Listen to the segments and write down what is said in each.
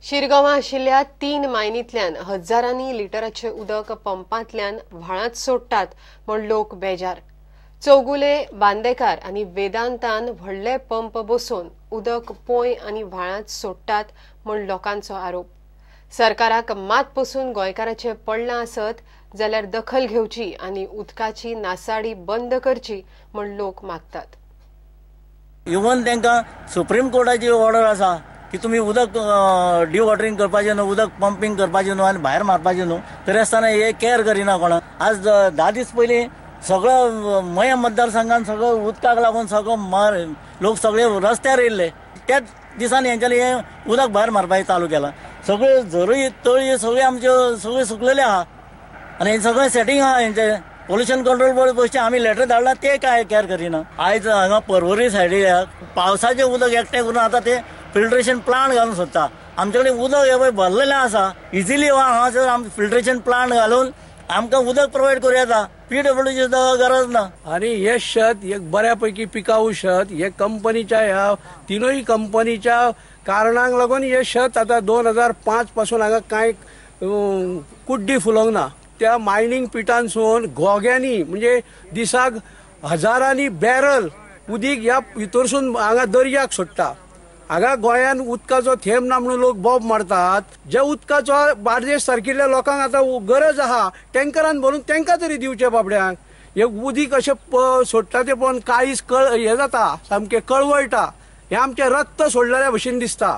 शिरगांवां आशिल्ल्या 3 मायनींतल्यान हजारांनी लिटराचें उदक पंपांतल्यान व्हाळांत सोडटात म्हूण लोक बेजार. चौगुले, बांदेकार आनी वेदांतान व्हडले पंप बसोवन उदक पोंय आनी व्हाळांत सोडटात म्हूण लोकांचो आरोप. सरकाराक मात पसून गोंयकाराचें पडलां आसत जाल्यार दखल घेवची आनी उदकाची नासाडी बंद करची म्हूण लोक मागतात. इवन तांकां सुप्रीम कोर्टाची ऑर्डर आसा की तुमी उदक डिवॉटरींग करपाचें न्हू, उदक पंपींग करपाचें न्हू आनी भायर मारपाचें न्हू, तरी आसतना हे कॅर करिना कोणाक. आज 10 दीस पयलीं सगळो मया मतदारसंघान सगळो उदकाक लागून सगळो लोक सगळे रस्त्यार येयल्ले. त्याच दिसांनी हेंच्यांनी हें उदक भायर मारपाचें चालू केलां. सगळे झरी तळी सगळे आमच्यो सगळे सुकलेले आहा आनी हें सगळें सेटींग आहा. हेंचें पोल्युशन कंट्रोल बोर्ड बसचें आमी लेटर धाडला ते काय कॅर करिना. आयज हांगा पर्वरी सायडीक पावसाचें उदक एकठांय करून आतां ते फिल्ट्रेशन प्लांट घालूंक सोदता. आमचे कडेन उदक हें पळय भरलेलें आसा, इजिली हांगासर आमी फिल्ट्रेशन प्लांट घालून आमकां उदक प्रोवायड करूं येता. पीडब्ल्यूची गरज ना. आनी हे शेत एक बऱ्यापैकी पिकाऊ शेत हे कंपनीच्या ह्या तिनूय कंपनीच्या कारणांक लागून हे शेत आतां 2005 पासून हांगा कांय कुड्डी फुलोवंक ना. त्या मायनींग पिटांसून घोग्यांनी म्हणजे दिसाक हजारांनी बॅरल उदीक ह्या भितरसून हांगा दर्याक सोडटा. हांगा गोंयान उदकाचो थेंब ना म्हणून लोक बोब मारतात. ज्या उदकाचो बार्देश सारकिल्ल्या लोकांक आतां गरज आहा, टँकरान भरून तांकां तरी दिवचें बाबड्यांक. हे उदीक अशें सोडटा तें पळोवन काळीज हें जाता, सामकें कळवळटा. हें आमचें रक्त सोडलेल्या भशेन दिसता.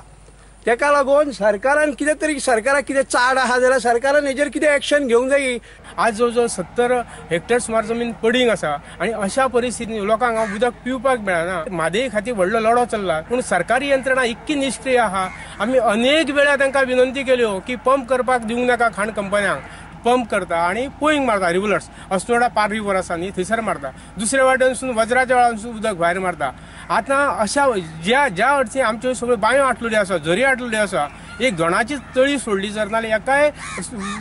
तेका लागून सरकारान कितें तरी, सरकाराक कितें चाड आहा जाल्यार सरकारान हेजेर कितें एक्शन घेवंक जाय. आज जवळ जवळ 70 हेक्टर सुमार जमीन पडींग आसा आनी अशा परिस्थितीन लोकांक हांगा उदक पिवपाक मेळना. म्हादय खातीर व्हडलो लढो चल्ला, पूण सरकारी यंत्रणा इतकी निश्क्रीय आहा. आमी अनेक वेळा तांकां विनंती केल्यो की पंप करपाक दिवंक नाका खाण कंपन्यांक. पंप करता आनी पोयींग मारता रिवलर्स, अस्नोडा पार रिवर आसा न्ही थंयसर मारता, दुसऱ्या वाटेनसून वज्राच्या वेळानसून उदक भायर मारता. आतां अशा ज्या ज्या अर्थी आमच्यो सगळ्यो बांयो आटलेल्यो आसा, झरी आटलेल्यो आसा, एक दोणाची तळी सोडली जर नाल्यार एकाय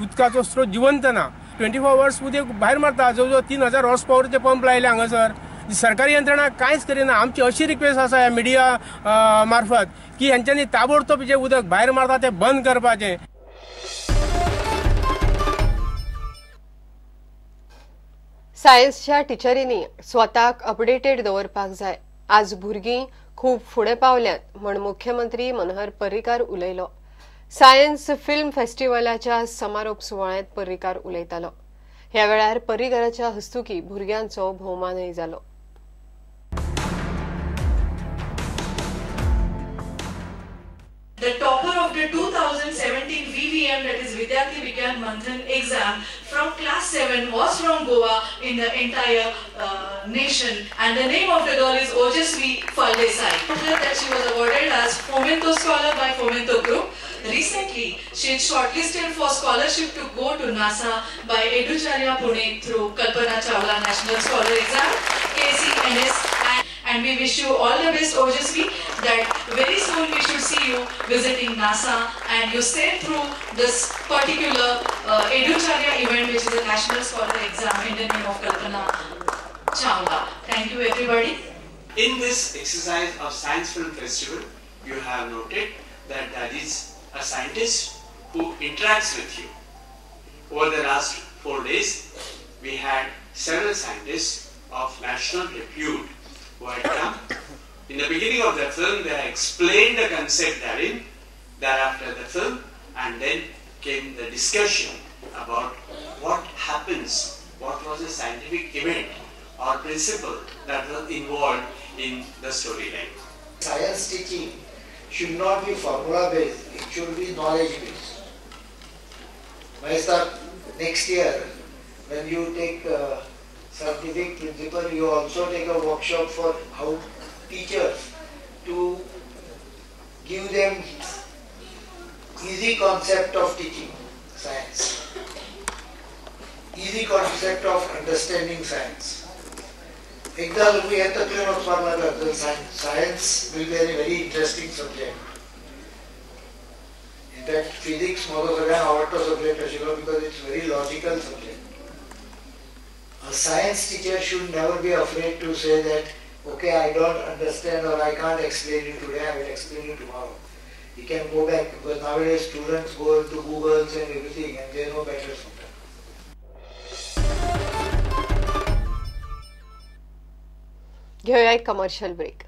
उदकाचो स्रोत जिवंत ना. 24 आवर्स उदक भायर मारता. जवळ जवळ 3000 हॉर्स पावरचे पंप लायले हांगासर. सरकारी यंत्रणा कांयच करिना. आमची अशी रिक्वेस्ट आसा ह्या मिडिया मार्फत की हेंच्यांनी ताबडतोब जें उदक भायर मारता तें बंद करपाचें. सायन्सच्या टिचरींनी स्वताक अपडेटेड दवरपाक जाय. आज भुरगीं खूब फुडें पावल्यात म्हूण मुख्यमंत्री मनोहर पर्रीकार उलयलो. सायन्स फिल्म फेस्टिवलाच्या समारोप सुवाळ्यांत पर्रीकार उलयतालो. ह्या वेळार पर्रीकाराच्या हस्तुकी भुरग्यांचो भोवमानय जालो. The topper of the 2017 VVM, that is Vidyarthi Vigyan Manthan exam from class 7, was from Goa in the entire nation, and the name of the girl is Ojasvi Faldesai. That she was awarded as Fomento Scholar by Fomento Group. Recently, she is shortlisted for scholarship to go to NASA by Educharya Pune through Kalpana Chawla National Scholar Exam, KCNS. And we wish you all the best, Ojasvi, that very soon we should see you visiting NASA and you sail through this particular Educharya event, which is a national scholar exam in the name of Kalpana Chawla. Thank you, everybody. In this exercise of Science Film Festival, you have noted that there is a scientist who interacts with you. Over the last 4 days, we had several scientists of national repute who had come. In the beginning of the film, they explained the concept therein, thereafter the film, and then came the discussion about what happens, what was the scientific event or principle that was involved in the storyline. Science teaching should not be formula based, it should be knowledge based. Maestro, next year when you take scientific principle, you also take a workshop for how teachers to give them easy concept of teaching science, easy concept of understanding science. एकदा तुम्ही हे तकलेन वचपाक लागत तर science will be a very interesting subject. In fact physics म्हजो सगळ्यांत आवडटो सब्जेक्ट आशिल्लो because it's very logical subject. A science teacher should never be afraid to say that, okay, I don't understand or I can't explain you today, I will explain you tomorrow. He can go back, because nowadays students go into Googles and everything and they know better sometimes. घेऊया एक commercial break.